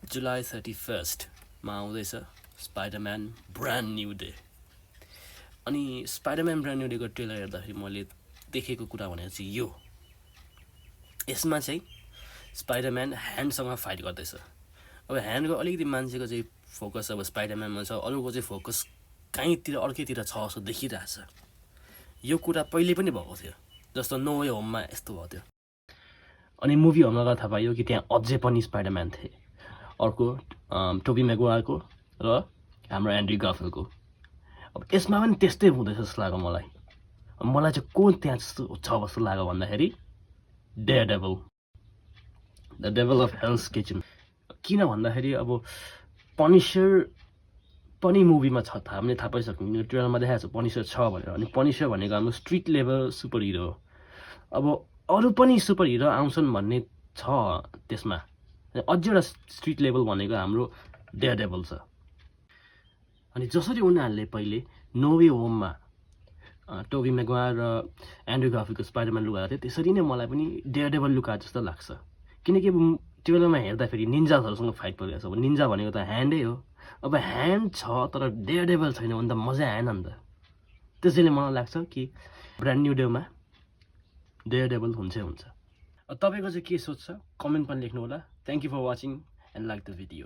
जुलाई 31 मा आउँदैछ Spider-Man brand new day. अनि स्पाइडरम्यान ब्रान्ड न्यू डेको ट्रेलर हेर्दाखेरि मैले देखेको कुरा भनेको चाहिँ यो, यसमा चाहिँ स्पाइडरम्यान ह्यान्डसँग फाइट गर्दैछ। अब ह्यान्डको अलिकति मान्छेको चाहिँ फोकस अब स्पाइडरम्यानमा छ, अरूको चाहिँ फोकस कहीँतिर अर्कैतिर छ जस्तो देखिरहेछ। यो कुरा पहिले पनि भएको थियो, जस्तो नो वे होममा यस्तो भएको थियो। अनि मुभी होममा गएर थाहा पायो कि त्यहाँ अझै पनि स्पाइडरम्यान थिए, अर्को टोबी मैगवायरको र हाम्रो एन्ड्रु गारफिल्डको। अब यसमा पनि त्यस्तै हुँदैछ जस्तो लाग्यो मलाई चाहिँ को त्यहाँ छ जस्तो लाग्यो भन्दाखेरि Daredevil, the devil of Hell's Kitchen. किन भन्दाखेरि अब पनिसर पनि मुभीमा छ, हामीले थाहा पाइसक्यौँ, ट्रेलरमा देखाएको छ पनिसर छ भनेर। अनि पनिसर भनेको हाम्रो स्ट्रिट लेभल सुपर हिरो हो। अब अरू पनि सुपर हिरो आउँछन् भन्ने छ त्यसमा, अझै एउटा स्ट्रिट लेभल भनेको हाम्रो डेयरडेभिल छ। अनि जसरी उनीहरूले पहिले नो वे होममा टोबी मैगवायर र एन्ड्रु गारफिल्डको स्पाइडरम्यान लुगाएको थियो, त्यसरी नै मलाई पनि डेयरडेभिल लुगाएको जस्तो लाग्छ। किनकि अब ट्रेलरमा हेर्दाखेरि निन्जाहरूसँग फाइट परिरहेको छ। अब निन्जा भनेको त ह्यान्डै हो। अब ह्यान्ड छ तर डेयरडेभिल छैन भने त मजा आएन नि त। त्यसैले मलाई लाग्छ कि ब्रान्ड न्यू डेमा डेयरडेभिल हुन्छ। अब तपाईँको चाहिँ के सोच छ कमेन्ट पनि लेख्नु होला। Thank you for watching and like the video.